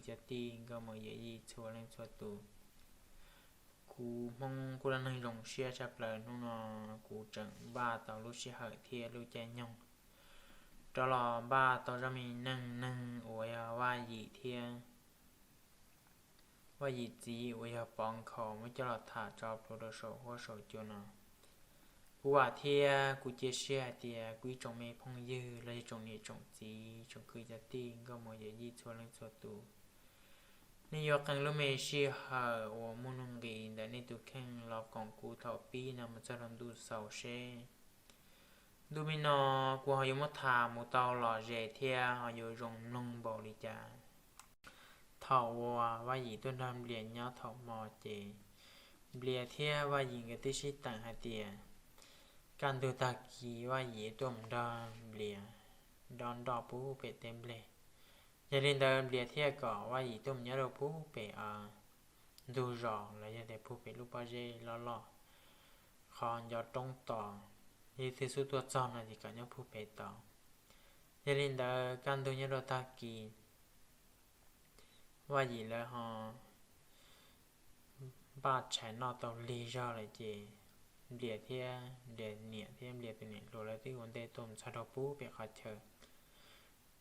kwv cov tij nkauj muam yawm yij txhua leej txhua tus. Kuv Hmoob kuj dab neeg zoo siab tshaj plaws, hnub no kuv tseem npaj tau lub sij hawm thiab lub caij nyoog rov los npaj tau zaj me neej neeg uas yog Vaj Yim thiab Vaj Yim txiv uas yog Pov Nkhaus muab coj los tham tso plhuav rau saum huab saum cua no. Kuv vam thiab kuv cia siab hais tias kuv ib tsoom me phooj ywg los yog tsoom niam tsoom txiv tsoom kwv cov tij nkauj muam yawm yij txhua leej txhua tus, nej yuav qee lub me sij hawm uas muaj nuj nqis ntawm nej tus kheej los koom kuv thaum pib no mus txog rau ntu xaus seb ntu me no kuv ho yuav muab tham mus tau lom zem thiab ho yuav zoo mloog npaum li cas. Thaum uas Vaj Yim tuaj nrog Nplias nyob thaum hmo ces Nplias thiab Vaj Yim nkawd twb sib teem hais tias kaj ntug tag kis Vaj Yim tuaj mus nrog Nplias dob nroj pub pem teb nplej. Yog li ntawd Nplias thiaj kom Vaj Yim tuaj mus nyob rau pub pem ntug zos los yog tias pub pem lub pob zeb loj loj, qhov ncov roob tos, yog twg xub tuaj txog no ces kom nyob pub pem tod. Yog li ntawd kaj ntug nyob rau tag kis Vaj Yim lawv ho npaj tshais noj tau lig zog lawm ces Nplias thiab Nplias niam thiab Nplias tus niam hluas lawv twb ua ntej tuaj mus txog rau pub pem qhov chaw.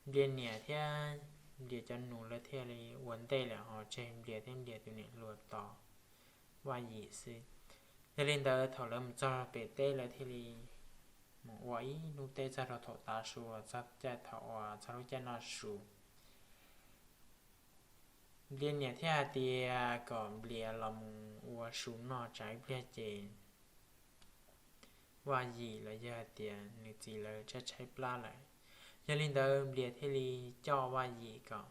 Nplias niam thiab Nplias cov nus lawv thiaj li ua ntej lawm ho tseg Nplias thiab Nplias tus niam hluas tos Vaj Yim xwb. Yog li ntawd thaum lawv mus txog pem teb lawv thiaj li mus ua ib hnub teb txog rau thaum tav su, txog caij thaum uas txog lub caij noj su. Nplias niam thiaj hais tias kom Nplias los mus ua su noj tsam ib pliag ces Vaj Yim los yog hais tias nws txiv lawv tshaib tshaib plab lawm. Yog li ntawd Nplias thiaj li coj Vaj Yim kom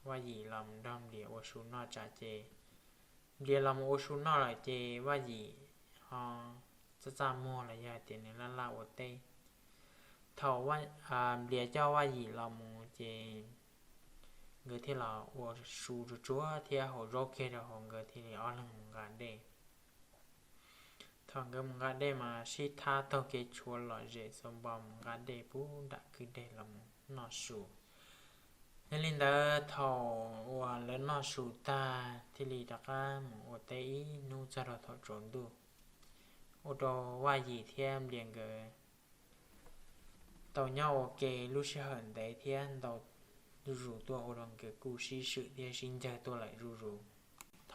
Vaj Yim los mus nrog Nplias ua su noj tsam ces Nplias los mus ua su noj lawm ces Vaj Yim ho txaj txaj muag los yog hais tias nws laj laj ua teb. Thaum Nplias coj Vaj Yim los mus ces nkawd thiaj los ua su tsuag tsuag thiab haus zaub kiag rau hauv nkawd thiaj li ob leeg mus nqa dej. Thaum nkawd mus nqa dej mas sib thab taug kev tshuav lom zem xua npo mus nqa dej puag nram kwj deg los mus noj su. Yog li ntawd thaum uas lawv noj su tag thiaj li rov qab mus ua teb ib hnub txog rau thaum tsaus ntuj, ua rau Vaj Yim thiab Nplias nkawd tau nyob ua ke lub sij hawm ntev thiab ntau zuj zus tuaj ua rau nkawd kuj sib swm thiab sib ncawg tuaj lawm zuj zus.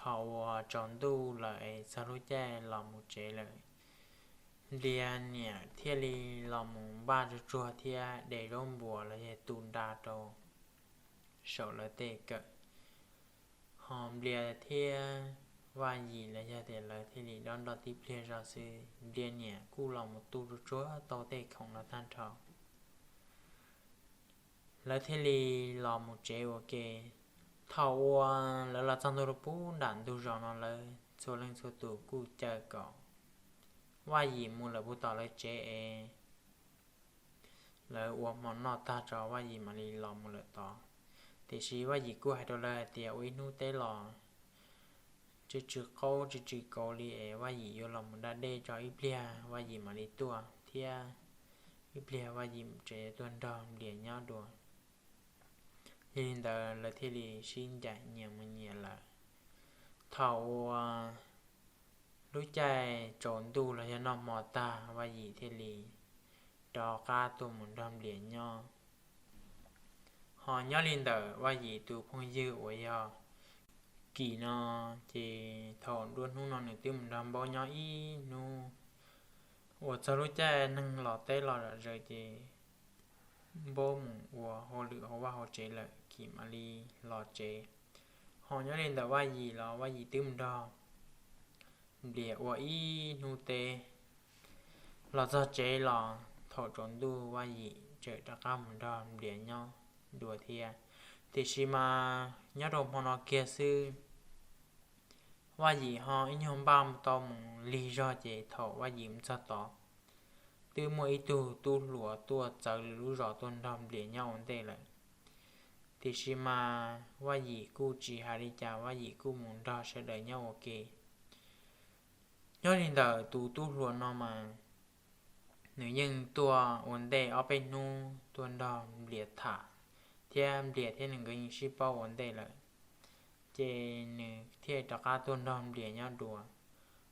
Thaum uas tsaus ntuj lawm es txog lub caij los mus tsev lawm, Nplias niam thiaj li los mus npaj tsuag tsuag thiab de zaub npuas los yog tu nra rau saum lawv tej kawm. Ho Nplias thiab Vaj Yim los yog tias lawv thiaj li dob nroj tib pliag zog xwb, Nplias niam kuj los mus tu tsuag tsuag tau tej khoom no tag nrho. Lawv thiaj li los mus tsev ua ke. Thaum uas lawv los txog ntua rau pub nram ntug zos no lawv txhua leej txhua tus kuj caw kom Vaj Yim mus lawm puag tom lawv tsev es lawv ua hmo noj tag tso Vaj Yim mam li los mus lawm tod. Tiam sis Vaj Yim kuj hais rau lawv hais tias ua ib hnub teb los tsw tsw qaub tsw tsw kauv li es Vaj Yim yuav los mus da dej tso ib pliag Vaj Yim mam li tuaj thiab ib pliag Vaj Yim tseem yuav tuaj nrog Nplias nyob dua. Yog li ntawd lawv thiaj li sib ncaim nyias mus nyias lawm. Thaum uas lub caij tsaus ntuj los yog noj hmo tag Vaj Yim thiaj li rov qab tuaj mus nrog Nplias nyob. Ho nyob li ntawm Vaj Yim tus phooj ywg uas yog Kim no, ces thaum nruab hnub no nws twb mus nrog Npaub nyob ib hnub, uas txog lub caij neeg los teb los zom zaws ces Npaub mus ua hauj lwm hauv vaj hauv tsev lawm Kim mam li los tsev. Ho nyob li ntawm Vaj Yim los Vaj Yim twb mus nrog Nplias ua ib hnub teb. Los txog tsev los thaum tsaus ntuj Vaj Yim tseem rov qab mus nrog Nplias nyob dua thiab. Tiam sis mas nyob rau hmo no kiag xwb, Vaj Yim ho ib nyuag npaj tau mus lig zog ces thaum Vaj Yim mus txog tod, twb muaj ib tug tub hluas tuaj txawv lwm lub zos tuaj nrog Nplias nyob ua ntej lawm. Tiam sis mas Vaj Yim kuj tsis hais li cas, Vaj Yim kuj mus nrog sawv daws nyob ua ke. Nyob li ntawm tus tub hluas no mas nws yeej tuaj ua ntej ob peb hnub tuaj nrog Nplias tham, thiab Nplias thiab nws nkawd yeej sib paub ua ntej lawm. ces nws thiaj rov qab tuaj nrog Nplias nyob dua.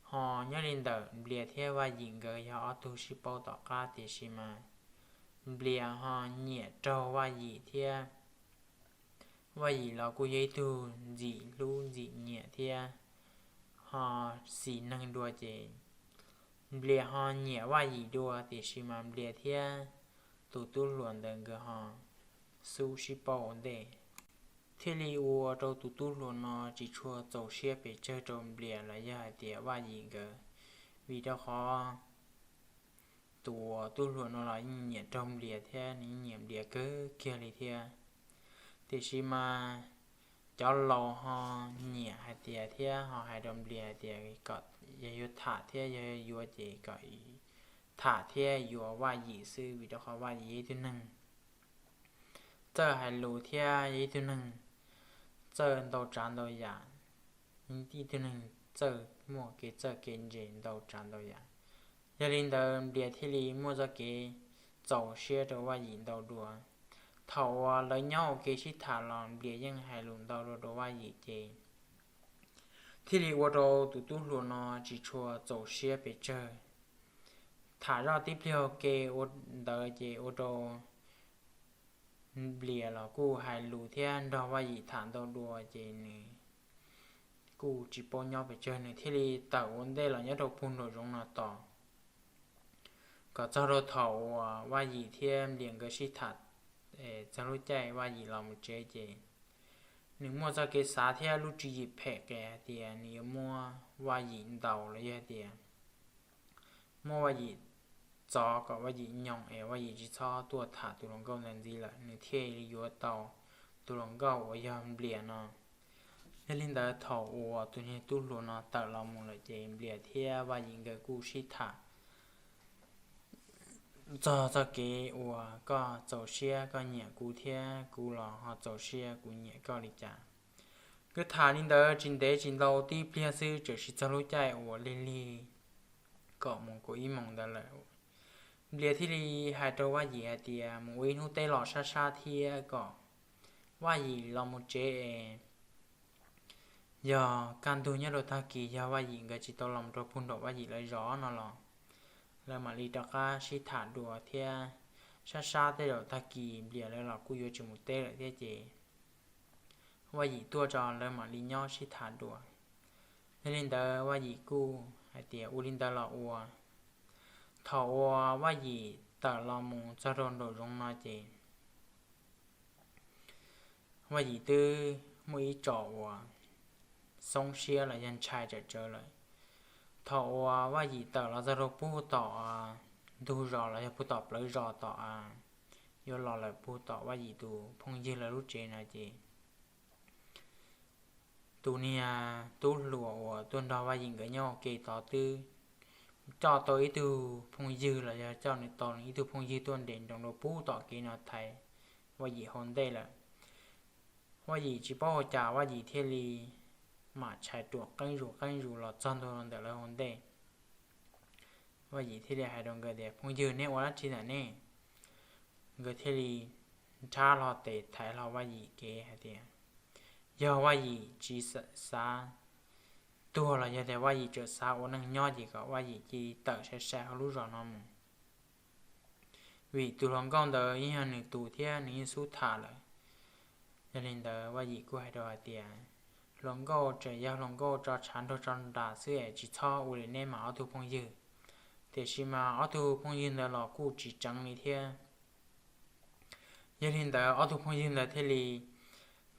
Ho nyob li ntawm Nplias thiab Vaj Yim nkawd yog ob tug sib paub tom qab, tiam sis mas Nplias ho nyiam raug Vaj Yim thiab Vaj Yim los kuj yog ib tug ntxim hlub ntxim nyiam thiab ho xis neeg dua ces Nplias ho nyiam Vaj Yim dua, tiam sis mas Nplias thiab tus tub hluas ntawd nkawd ho xub sib paub ua ntej, thiaj li ua rau tus tub hluas no tsis tshua txaus siab pes tsawg rau Nplias los yog hais tias Vaj Yim nkawd, vim rau qhov tus tub hluas no los yeej nyiam raug Nplias thiab nws yeej nyiam Nplias kawg kiag li thiab. Tiam sis mas cov laus ho nyiam hais tias thiab ho hais rau Nplias hais tias kom yog yuav tham thiab yog yuav ces kom tham thiab yuav Vaj Yim xwb, vim rau qhov Vaj Yim yog ib tug neeg txawj hais lus thiab yog ib tug neeg txawj ntau tsav ntau yam, ib tug neeg txawj muaj kev txawj kev ntse ntau tsav ntau yam. Yog li ntawd Nplias thiaj li muaj txoj kev txaus siab rau Vaj Yim ntau dua. Thaum uas lawv nyob ua ke sib tham los Nplias yeej hais lus ntau dua rau Vaj Yim ces thiaj li ua rau tus tub hluas no tsis tshua txaus siab pes tsawg. Tham zoj tib pliag ua ke ua ntawd ces ua rau Nplias los kuj hais lus thiab nrog Vaj Yim tham ntau dua ces nws kuj tsis paub nyob pes tsawg, nws thiaj li tawm ua ntej los nyob rau puag nraum zoov no tos, kom txog rau thaum uas Vaj Yim thiab Nplias nkawd sib tham txog lub caij Vaj Yim los mus tsev ces nws muaj txoj kev xav thiab lub tswv yim phem qes hais tias nws yuav muab Vaj Yim ntaus los yog hais tias muab Vaj Yim txov kom Vaj Yim nyoos es Vaj Yim tsis txhob tuaj tham tus hluas nkauj ntawd ntxiv lawm, nws thiaj li yuav tau tus hluas nkauj uas yog Nplias no. Yog li ntawd thaum uas tus niag tub hluas no tawm los mus lawm ces Nplias thiab Vaj Yim nkawd kuj sib tham txog txoj kev uas koj txaus siab koj nyiam kuv thiab kuv los ho txaus siab kuv nyiam koj li cas. Nkawd tham li ntawd tsis ntev tsis ntau tib pliag xwb txawm sis txog lub caij uas lig lig kaum moos kaum ib moos ntawd lawm, Nplias thiaj li hais rau Vaj Yim hais tias mus ua ib hnub teb los sab sab thiab kom Vaj Yim los mus tsev es yog kaj ntug nyob rau tag kis yog Vaj Yim nkawd tsis tau los rau puag nraum Vaj Yim lawv zos no los lawv mam li rov qab sib tham dua thiab sab sab tej zaum tag kis Nplias lawv los kuj yuav tsis mus teb lawm thiab ces Vaj Yim tuaj tso lawv mam li nyob sib tham dua. Yog li ntawd Vaj Yim kuj hais tias ua li ntawd los ua. Thaum uas Vaj Yim tawm los mus txog rau nraum zoov no ces Vaj Yim twb muaj ib tsom uas xoob siab los yog ntshai tsawm tsawv lawm. Thaum uas Vaj Yim tawm los txog rau puag tom ntug zos los yog puag tom plawv zos tom yuav los lawm puag tom Vaj Yim tus phooj ywg lawv lub tsev no ces tus niag tub hluas uas tuaj nrog Vaj Yim nkawd nyob ua ke tod twb coj tau ib tug phooj ywg los yog coj nws tau nws ib tug phooj ywg tuaj nres nroos rau puag tom kev no thaiv Vaj Yim hauv ntej lawm. Vaj Yim tsis paub ua cas Vaj Yim thiaj li mam tshais ruam qeeb zus qeeb zus los txog ntua ntawm lawv hauv ntej. Vaj Yim thiaj li hais rau nkawd tias, Phooj ywg, neb ua dab tsi ntawm ne? Nkawd thiaj li nrhab hlo tes thaiv hlo Vaj Yim kev hais tias, Yog Vaj Yim tsis xav tuag los yog tias Vaj Yim tseem xav ua neej nyob ces kom Vaj Yim cia li tawm sai sai hauv lub zos no mus, vim tus hluas nkauj ntawd yeej yog nws tus thiab nws yeej xub tham lawm. Yog li ntawd Vaj Yim kuj hais rau hais tias, Hluas nkauj tseem yog hluas nkauj tso tshav nrog tso nras xwb es tsis txhob ua li neb mas ob tug phooj ywg. Tiam sis mas ob tug phooj ywg ntawd los kuj tsis tseev li thiab. Yog li ntawd ob tug phooj ywg ntawd thiaj li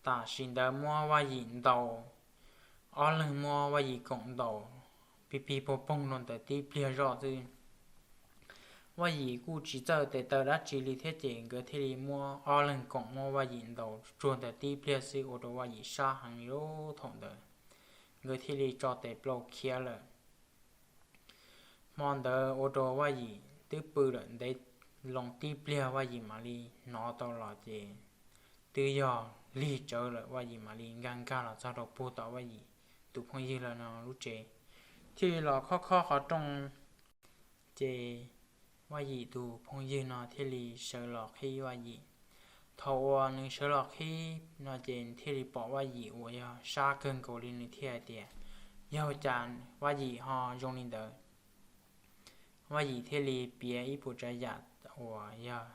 tam sim ntawd muab Vaj Yim ntaus, ob leeg muab Vaj Yim koom ntaus pig pig pog poog rau ntawm tib pliag zoj xwb. Vaj Yim kuj tsis txawj tes taw dab tsi li thiab ces nkawd thiaj li muab ob leeg koom muab Vaj Yim ntaus tsuag ntawm tib pliag xwb ua rau Vaj Yim sab heev li lub thaum ntawd, nkawd thiaj li tso tes plaub khiav lawm. Hmo ntawd ua rau Vaj Yim twb pw lawm ntev loo tib pliag Vaj Yim mam li hnov tau los ces twb yog lig tsawv lawm, Vaj Yim mam li nkag nkag los txog rau puag tom Vaj Yim tus phooj ywg lawv no lub tsev, thiaj li los khob khob qhov rooj. Ces Vaj Yim tus phooj ywg no thiaj li sawv los qhib Vaj Yim. Thaum uas nws sawv los qhib no ces thiaj li pom Vaj Yim uas yog sab kawg nkaus li, nws thiaj hais tias, yog cas Vaj Yim ho zoo li ntawd? Vaj Yim thiaj li piav ib puas tsav yam uas yog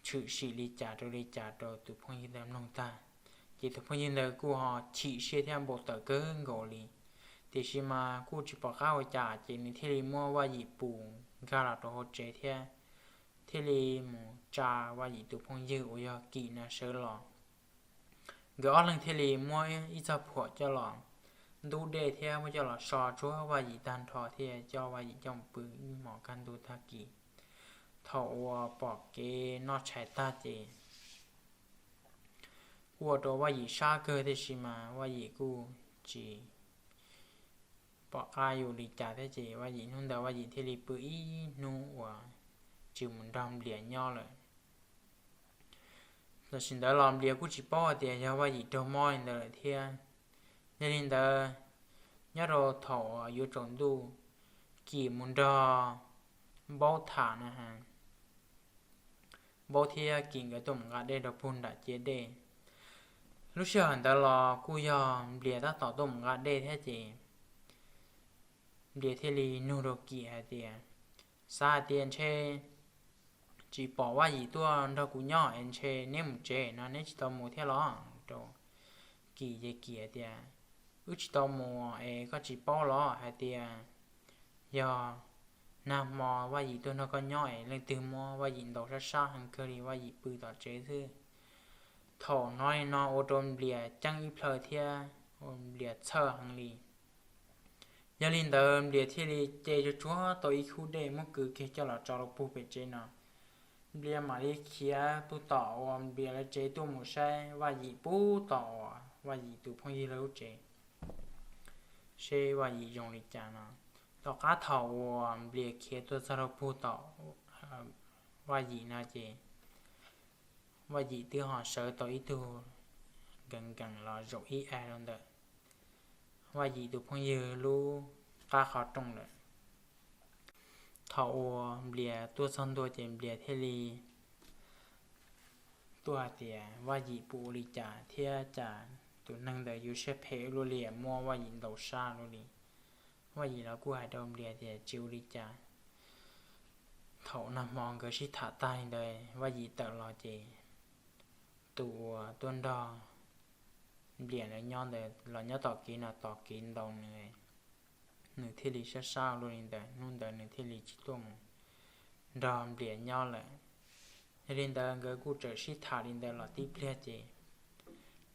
tshwm sim li cas rau li cas rau tus phooj ywg ntawd mloog tag, ces tus phooj ywg ntawd kuj ho chim siab thiab npau taws kawg nkaus li. Tiam sis mas kuj tsis pom qab ua cas ces nws thiaj li muab Vaj Yim pus nkag los rau hauv tsev thiab thiaj li mus tsa Vaj Yim tus phooj ywg uas yog Kim no sawv los. Nkawd ob leeg thiaj li muab ib txoj phuam coj los ntub dej thiab muab coj los so tsuag Vaj Yim tag nrho thiab coj Vaj Yim coj mus pw ib hmos kaj ntug tag kis. Thaum uas pom kev noj tshais tag ces kuj ua rau Vaj Yim sab kawg, tiam sis mas Vaj Yim kuj tsis pom qab yuav li cas thiab ces Vaj Yim hnub ntawd Vaj Yim thiaj li pw ib hnub uas tsis mus nrog Nplias nyob lawm. Tam sim ntawd los Nplias kuj tsis paub hais tias yog Vaj Yim raug mob li ntawd lawm thiab. Yog li ntawd, nyob rau thaum uas yuav tsaus ntuj, Kim mus nrog Npaub tham na, Npaub thiab Kim nkawd tuaj mus nqa dej rau puag nram ciav dej. Lub sij hawm ntawd los kuj yog Nplias tab tom tuaj mus nqa dej thiab ces Nplias thiaj li nug rau Kim hais tias, xav hais tias ntshe tsis pom Vaj Yim tuaj nrog kuv nyob es ntshe neb mus tsev no neb tsis tau mus thiab los? Rau Kim ces Kim hais tias, wb tsis tau mus es koj tsis paub los hais tias yog nag hmo Vaj Yim tuaj nrog koj nyob es leej twg muab Vaj Yim ntaus sab sab heev kawg li, Vaj Yim pw tom tsev xwb. Thaum hnov li no ua rau Nplias ceeb ib plhaw thiab ua Nplias txhawj heev li. Yog li ntawd Nplias thiaj li ce tsuag tsuag tau ib khub dej muab kwv kiag coj los tso rau puag pem tsev no. Nplias mam li khiav puag tom uas Nplias lawv tsev tuaj mus saib Vaj Yim puag tom uas Vaj Yim tus phooj ywg lawv lub tsev, seb Vaj Yim zoo li cas no. Tom qab thaum uas Nplias khiav tuaj txog rau puag tom Vaj Yim no ces Vaj Yim twb ho sawv tau ib tug nkees nkees los zaum ib a rau ntawm Vaj Yim tus phooj ywg lub qab qhov rooj lawm. Thaum uas Nplias tuaj txog ntua ces Nplias thiaj li tuaj hais tias, Vaj Yim puas ua li cas thiab cas tus neeg ntawd yuav siab phem ua luaj li, muab Vaj Yim ntaus sab ua luaj li? Vaj Yim los kuj hais rau Nplias tias tsis ua li cas. Thaum nag hmo nkawd sib tham tag li ntawd Vaj Yim tawm los ces tus uas tuaj nrog Nplias lawv nyob ntawd los nyob tom kev no tos kev ntaus nws, nws thiaj li sab sab ua luaj li ntawd, hnub ntawd nws thiaj li tsis tuaj mus nrog Nplias nyob lawm. Yog li ntawd nkawd kuj txawm sib tham li ntawd los tib pliag ces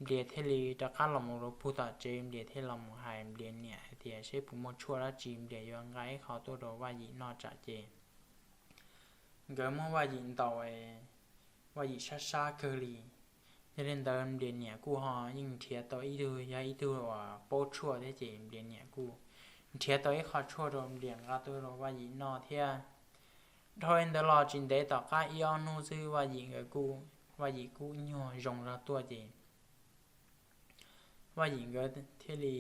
Nplias thiaj li rov qab los mus rau puag tom tsev, Nplias thiaj los mus hais Nplias niam hais tias seb puas muaj tshuaj dab tsi Nplias yuav nqa ib qho tuaj rau Vaj Yim noj tsam ces nkawd muab Vaj Yim ntaus, Vaj Yim sab sab kawg li. Yog li ntawd Nplias niam kuj ho yeej nrhiav tau ib tug, yog ib tug uas paub tshuaj thiab ces Nplias niam kuj nrhiav tau ib qho tshuaj rau Nplias nqa tuaj rau Vaj Yim noj thiab. Dhau li ntawd los tsis ntev tom qab ib ob hnub xwb Vaj Yim nkawd kuj, Vaj Yim kuj nyuag zoo zog tuaj ces Vaj Yim nkawd thiaj li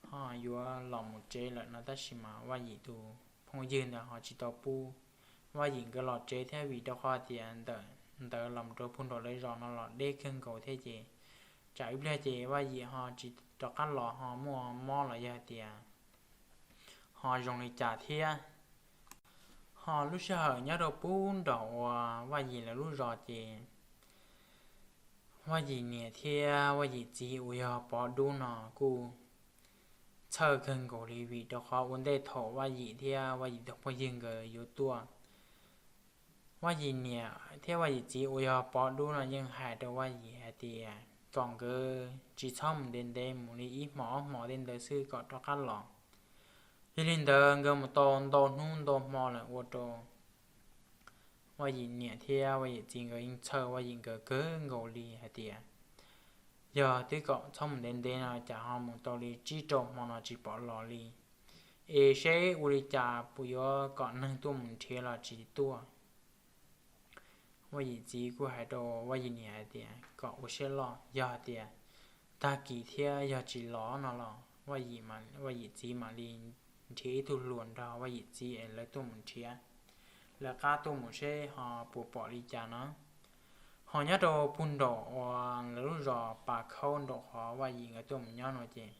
ho yuav los mus tsev lawm no, tab sis mas Vaj Yim tus phooj ywg ntawd ho tsis tau pub Vaj Yim nkawd los tsev thiab, vim rau qhov tias ntawm ntawd los rau puag nram lawv zos no los deb kawg nkaus thiab ces tsam ib pliag ces Vaj Yim ho tsis rov qab los ho muaj mob los yog tias ho zoo li cas thiab. Ho lub sij hawm nyob rau puag nram uas Vaj Yim lawv lub zos ces Vaj Yim niam thiab Vaj Yim txiv uas yog Pov Dub no kuj txhawj kawg nkaus li, vim rau qhov ua ntej thaum Vaj Yim thiab Vaj Yim tus phooj ywg nkawd yuav tuaj, Vaj Yim niam thiab Vaj Yim txiv uas yog Pov Dub no yeej hais rau Vaj Yim hais tias kom nkawd tsis txhob mus ntev ntev, mus li ib hmos ob hmos tej ntawd xwb kom rov qab los. Yog li ntawd nkawd mus tau ntau hnub ntau hmo lawm ua rau Vaj Yim niam thiab Vaj Yim txiv nkawd yeej txhawj Vaj Yim nkawd kawg nkaus li hais tias yog twb kom txhob mus ntev ntev no cas ho mus tau li tsib rau hmo no tsis pom los li, es seb ua li cas puas yuav kom neeg tuaj mus nrhiav los tsis tuaj. Vaj Yim txiv kuj hais rau Vaj Yim niam hais tias kom ua siab loj, yog hais tias tag kis thiab yog tsis los no los Vaj Yim txiv mam li nrhiav ib tug hluas nrog Vaj Yim txiv es lawv tuaj mus nrhiav, lawv qab tuaj mus seb ho puas pom li cas no. Ho nyob rau puag nraum uas lawv lub zos Pas Khaub nraum qhov Vaj Yim nkawd tuaj mus nyob no ces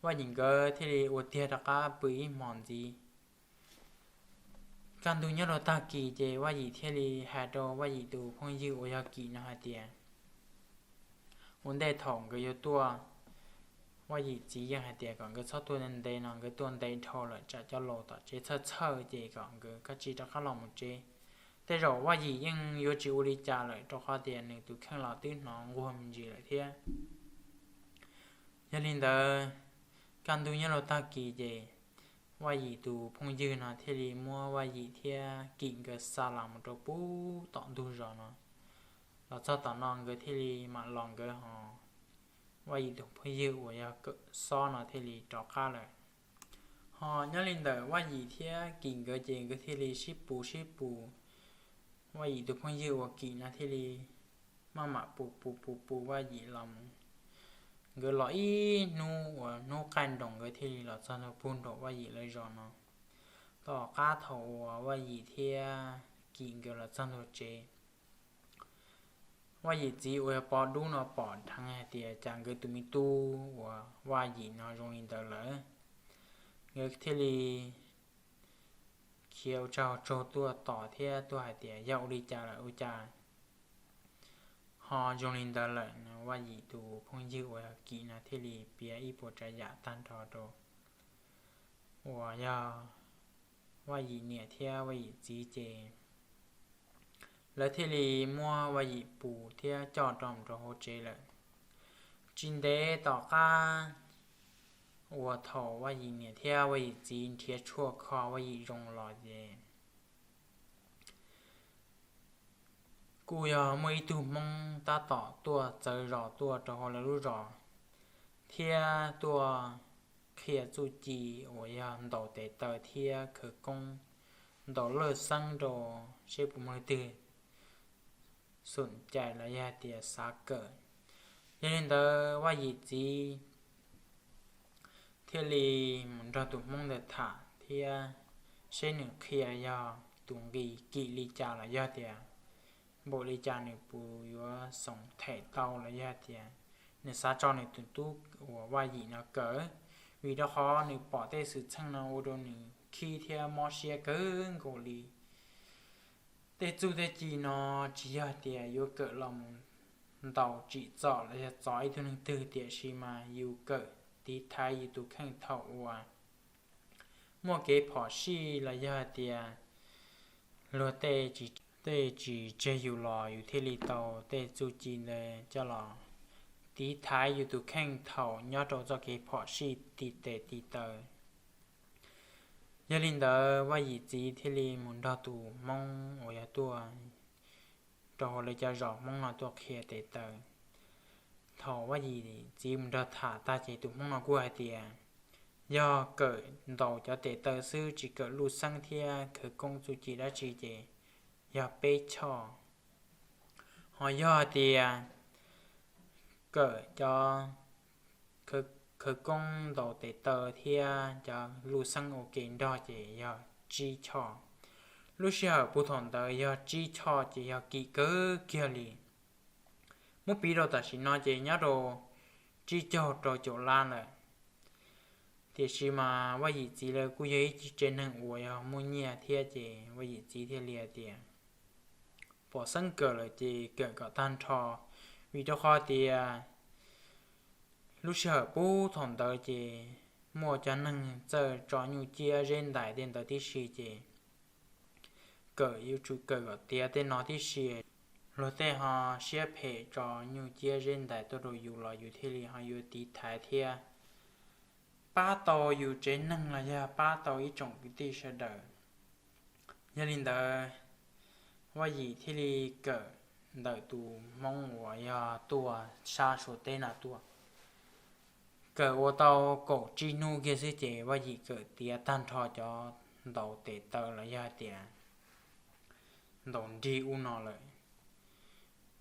Vaj Yim nkawd thiaj li ua tiag rov qab pw ib hmos ntxiv. Kaj ntug nyob rau tag kis ces Vaj Yim thiaj li hais rau Vaj Yim tus phooj ywg uas yog Kim no hais tias, ua ntej thaum nkawd yuav tuaj, Vaj Yim txiv yeej hais tias kom nkawd txhob tuaj ntev no, nkawd tuaj ntev dhau lawm tsam cov laus tom tsev txhawj txhawj ces kom nkawd kav tsij rov qab los mus tsev. Tej zaum Vaj Yim yeej yuav tsis ua li cas lawm rau qhov tias nws tus kheej los twb hnov nquag me ntsis lawm thiab. Yog li ntawd, kaj ntug nyob rau tag kis ces Vaj Yim tus phooj ywg no thiaj li muab Vaj Yim thiab Kim nkawd xa los mus rau puag tom ntug zos no. Los txog tom no nkawd thiaj li mam los nkawd ho Vaj Yim tus phooj ywg uas yog Kawm Xob no thiaj li rov qab lawm. Ho nyob li ntawm Vaj Yim thiab Kim nkawd ces nkawd thiaj li sib pus sib pus. Vaj Yim tus phooj ywg uas Kim no thiaj li maj mam pus pus pus pus Vaj Yim los mus. Nkawd los ib hnub uas hnub qaij nroos nkawd thiaj li los txog ntua puag nraum Vaj Yim lawv zos no. Tom qab thaum uas Vaj Yim thiab Kim nkawd los txog ntua tsev, Vaj Yim txiv uas yog Pov Dub no pom dheev hais tias cas nkawd tus me tub uas Vaj Yim no zoo li ntawd lawm. Nkawd thiaj li khiav ua tsaug tsaug tuaj tos thiab tuaj hais tias yog ua li cas lawm ua cas ho zoo li ntawd lawm no. Vaj Yim tus phooj ywg uas yog Kim no thiaj li piav ib puas tsav yam tag nrho rau uas yog Vaj Yim niam thiab Vaj Yim txiv ces lawv thiaj li muab Vaj Yim pus thiab coj rau mus rau hauv tsev lawm. Tsis ntev tom qab uas thaum Vaj Yim niam thiab Vaj Yim txiv nrhiav tshuaj kho Vaj Yim zoo los ces kuj yog muaj ib tug Hmoob tab tom tuaj txawv zos tuaj rau hauv lawv lub zos thiab tuaj qhia txuj ci uas yog ntaus tes taw thiab khawv koob, ntaus laj xeeb rau seb puas muaj leej twg xum cais los yog tias xav kawm. Yog li ntawd Vaj Yim txiv thiaj li mus nrog tus Hmoob ntawd tham thiab seb nws qhia yog tus nqi kim li cas los yog tias npaum li cas nws puas yuav xoom them tau los yog tias nws xav tso nws tus tub uas Vaj Yim no kawm, vim rau qhov nws pom tej xwm txheej no ua rau nws khib thiab mob siab kawg nkaus li. Tej txuj tej ci no tsis yog tias yuav kawm los mus ntaus tsim txom los yog txov ib tug neeg twg, tiam sis mas yus kawm tiv thaiv yus tus kheej thaum uas muaj kev phom sij los yog hais tias luag tej tsis, tej tsis tseg yus los yus thiaj li tau tej txuj ci ntawd coj los tiv thaiv yus tus kheej thaum nyob rau txoj kev phom sij ti tes ti taw. Yog li ntawd Vaj Yim txiv thiaj li mus nrog tus Hmoob uas yog tuaj rau hauv lawv cov zos Hmoob no tuaj qhia tes taw. Thaum Vaj Yim txiv mus nrog tham tag ces tus Hmoob no kuj hais tias yog kawm ntaus cov tes taw xwb tsis kawm luj xeeb thiab khawv koob txuj ci dab tsi ces yog peb choj. Ho yog hais tias kawm cov khawv koob ntaus tes taw thiab cov luj xeeb ua ke nrog ces yog tsib choj. Lub sij hawm puag thaum ntawd yog tsib choj ces yog kim kawg kiag li. Muab piv rau tam sim no ces nyob rau tsib caug rau caum lab lawm. Tiam sis mas Vaj Yim txiv lawv kuj yog ib tsev neeg uas yog muaj nyiaj thiab ces Vaj Yim txiv thiaj li hais tias pom xeeb kawm lawm ces kawm kom tag nrho, vim rau qhov tias lub sij hawm puag thaum ntawd ces muaj cov neeg txawj tso nyuj ciab zeb ntais tej ntawd tib si ces kawm yuav tsum kawm kom tiav tej no tib si. Luag tej ho siab phem tso nyuj ciab zeb ntais tuaj rau yus los yus thiaj li ho yuav tiv thaiv thiab pab tau yus tsev neeg los yog pab tau ib tsoom kwv tij sawv daws. Yog li ntawd, Vaj Yim thiaj li kawm ntawm tus Hmoob uas yog tuaj sab Suav teb no tuaj. Kawm ua tau kaum tsib hnub kiag xwb ces Vaj Yim kawm tiav tag nrho cov ntaus tes taw los yog tias ntaus nrig ub no lawm.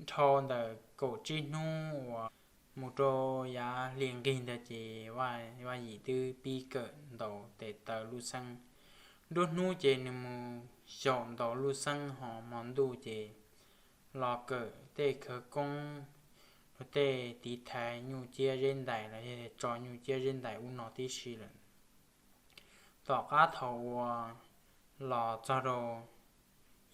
Dhau ntawm kaum tsib hnub uas mus rau yav hli nqig ntawd ces Vaj Yim twb pib kawm ntaus tes taw luj xeeb. Nruab hnub ces nws mus xyaum ntaus luj xeeb, ho hmo ntuj ces los kawm tej khawv koob, luag tej tiv thaiv nyuj ciab zeb ntais los yog tso nyuj ciab zeb ntais ub no tib si lawm. Tom qab thaum uas los txog rau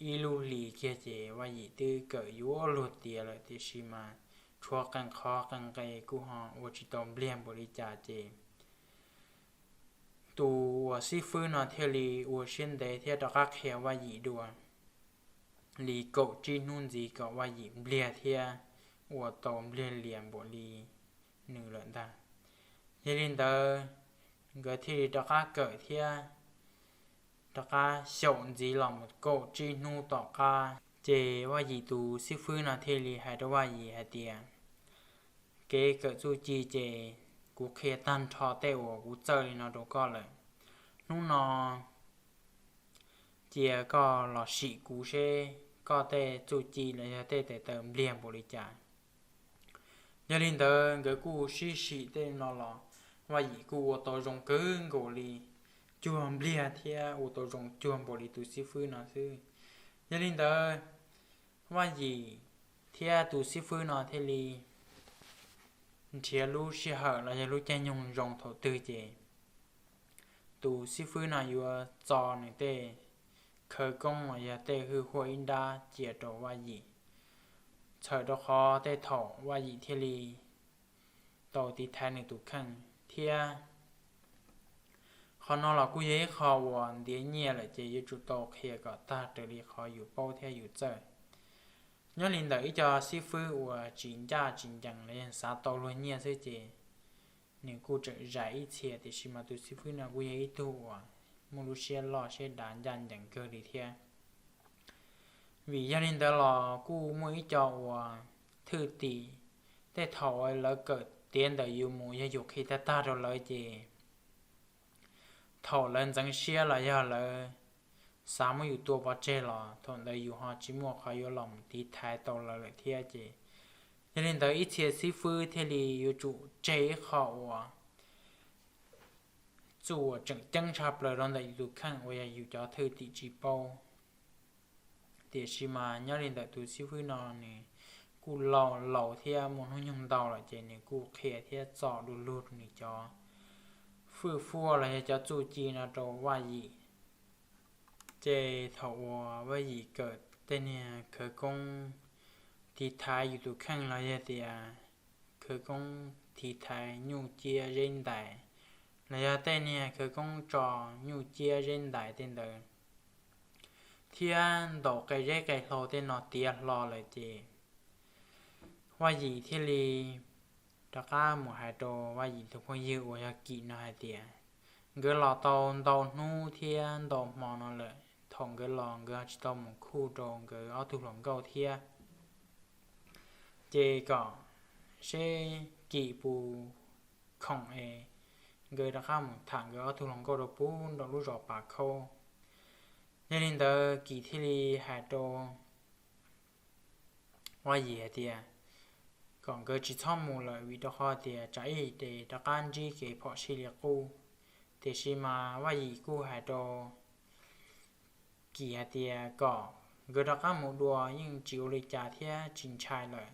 ib lub hlis kiag ces Vaj Yim twb kawm yuav luag tiav lawm, tiam sis mas tshuav qee qhov qee nqe kuj ho ua tsis tau npliag npaum li cas ces tus uas xib fwb no thiaj li ua siab ntev thiab rov qab qhia Vaj Yim dua li kaum tsib hnub ntxiv kom Vaj Yim npliag thiab ua tau npliag lias npaum li nws lawm ntag. Yog li ntawd, nkawd thiaj li rov qab kawm thiab rov qab xyaum ntxiv los mus kaum tsib hnub tom qab ces Vaj Yim tus xib fwb no thiaj li hais rau Vaj Yim hais tias, kev kawm txuj ci ces kuv qhia tag nrho tej uas kuv txawj li no rau koj lawm. Hnub no cia koj los sim kuv seb koj tej txuj ci los yog tej tes taw npliag npaum li cas. Yog li ntawd nkawd kuj sib sim tej no los Vaj Yim kuj ua tau zoo kawg nkaus li, cuag npliag thiab ua tau zoo cuag npaum li tus xib fwb no xwb. Yog li ntawd, Vaj Yim thiab tus xib fwb no thiaj li nrhiav lub sij hawm los yog lub caij nyoog zoo thaum twg ces tus xib fwb no yuav txo nws tej khawv koob los yog tej hwj huaj ib nrab cia rau Vaj Yim, txhawm rau qhov tej thaum Vaj Yim thiaj li tau tiv thaiv nws tus kheej thiab. Qhov no los kuj yog ib qho uas ntiav nyiaj lawm ces yuav tsum tau qhia kom tag raws li qhov yus paub thiab yus txawj. Nyob li ntawm ib co xib fwb uas tsis ncaj tsis ncees los yog xav tau luag nyiaj xwb ces nws kuj tseem zais ib txhia, tiam sis mas tus xib fwb no kuj yog ib tug uas muaj lub siab loj siab dav ncaj ncees kawg li thiab. Vim yog li ntawd los kuj muaj ib co uas thwj tim, tej thaum lawv kawm tiav ntawm yus mus yog yus qhia tag tag rau lawv ces thaum lawv ntxeev siab los yog lawv xav muab yus tua pov tseg los thaum ntawd yus ho tsis muaj qhov yuav los mus tiv thaiv tau lawv lawm thiab ces, yog li ntawd ib txhia xib fwb thiaj li yuav tsum tseg ib qho uas txuj uas tseem ceeb tshaj plaws rau ntawm yus tus kheej uas yog yus cov thwj tim tsis paub. Tiam sis mas nyob li ntawm tus xib fwb no nws kuj laus laus thiab muaj hnub nyoog ntau lawm ces nws kuj qhia thiab txo du lug rau nws cov hwj huaj los yog cov txuj ci no rau Vaj Yim. Ces thaum uas Vaj Yim kawm tej niag khawv koob tiv thaiv yus tus kheej los yog tias khawv koob tiv thaiv nyuj ciab zeb ntais los yog tej niag khawv koob tso nyuj ciab zeb ntais tej ntawd thiab ntaus qe zeb qe hlau tej no tiav hlo lawm ces Vaj Yim thiaj li rov qab mus hais rau Vaj Yim tus phooj ywg uas yog Kim no hais tias, nkawd los tau ntau hnub thiab ntau hmo no lawm, thaum nkawd los nkawd tsis tau mus khuj rau nkawd ob tug hluas nkauj thiab. Ces kom seb Kim puas khoom es nkawd rov qab mus tham nkawd ob tug hluas nkauj rau pub nraum lub zos Pas Khaub. Yog li ntawd Kim thiaj li hais rau Vaj Yim hais tias kom nkawd tsis txhob mus lawm vim rau qhov tias tsam ib ces rov qab ntsib kev phom sij li qub. Tiam sis mas Vaj Yim kuj hais rau Kim hais tias kom nkawd rov qab mus dua yeej tsis ua li cas thiab tsis ntshai lawm.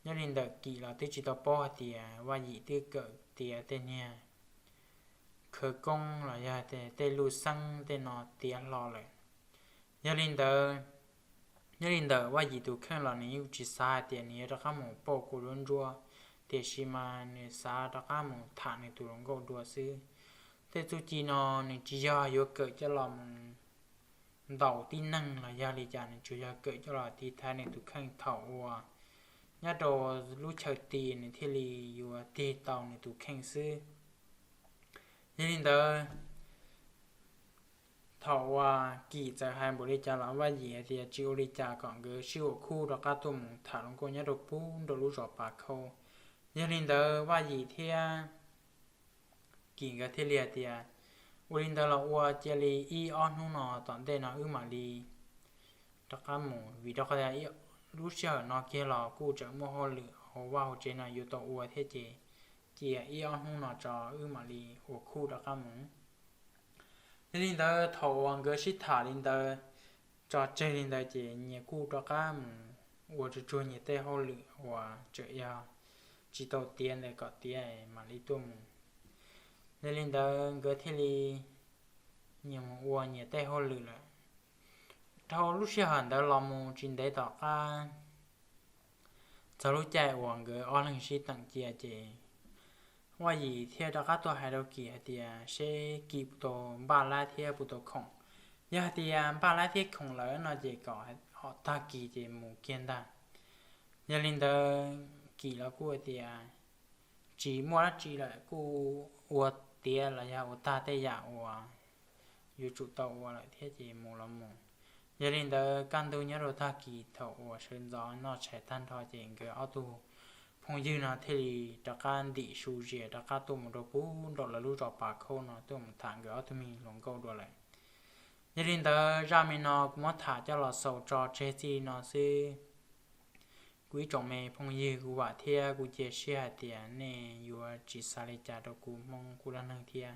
Nyob li ntawm Kim los twb tsis tau paub hais tias Vaj Yim twb kawm tiav tej niag khawv koob los yog tej lub xeeb tej no tiav hlo lawm. Yog li ntawd, nyob li ntawm Vaj Yim tus kheej los nws yeej tsis xav hais tias nws yuav rov qab mus pauj kua duab ntsuab, tiam sis mas nws xav rov qab mus tham nws tus hluas nkauj dua xwb. Tej txuj ci no nws tsis yog yuav kawm coj los mus ntaus tib neeg los yog li cas, nws tsuas yog kawm coj los tiv thaiv nws tus kheej thaum uas nyob rau lub chaw ti nws thiaj li yuav tig tau nws tus kheej xwb. Yog li ntawd, thaum uas Kim txawm hais npaum li cas los Vaj Yim hais tias tsis ua li cas, kom nkawd sib ua khub rov qab tuaj mus tham hluas nkauj nyob rau pub nraum lub zos Pas Khau. Yog li ntawd Vaj Yim thiab Kim nkawd thiaj li hais tias, ua li ntawd los ua, cia li ib ob hnub no tom ntej no wb mam li rov qab mus, vim rau qhov tias lub sij hawm no kiag los kuj tseem muaj hauj lwm hauv vaj hauv tsev no yuav tau ua thiab ces, cia ib ob hnub no tso wb mam li ua khub rov qab mus. Yog li ntawd thaum uas nkawd sib tham li ntawd, tso tseg li ntawd ces nyias kuj rov qab mus ua tsuag tsuag nyias tej hauj lwm uas tseem yog tsis tau tiav ntawd kom tiav mam li tuaj mus. Yog li ntawd nkawd thiaj li nyias mus ua nyias tej hauj lwm lawm. Dhau lub sij hawm ntawd los mus tsis ntev tom qab txog lub caij uas nkawd ob leeg sib teem cia ces Vaj Yim thiaj rov qab tuaj hais rau Kim hais tias seb Kim puas tau npaj lab thiab puas tau khoom. Yog hais tias npaj lab thiab khoom lawm no ces kom tag kis ces mus kiag ntag. Yog li ntawd Kim los kuj hais tias tsis muaj dab tsi lawm, kuj ua tiav los yog ua tag tej yam uas yuav tsum tau ua lawm thiab ces mus los mus. Yog li ntawd kaj ntug nyob rau tag kis thaum uas sawv ntxov noj tshais tag nrho ces nkawd ob tug phooj ywg no thiaj li rov qab ntim su zias rov qab tuaj mus rau pub nraum lawv lub zos Pas Khauj no tuaj mus tham nkawd ob tug me hluas nkauj dua lawm. Yog li ntawd zaj me no kuv muab tham coj los xaus tso tseg txij no xwb. Kuv ib tsoom me phooj ywg, kuv vam thiab kuv cia siab hais tias nej yuav tsis xav li cas rau kuv Hmoob kuj dab neeg thiab.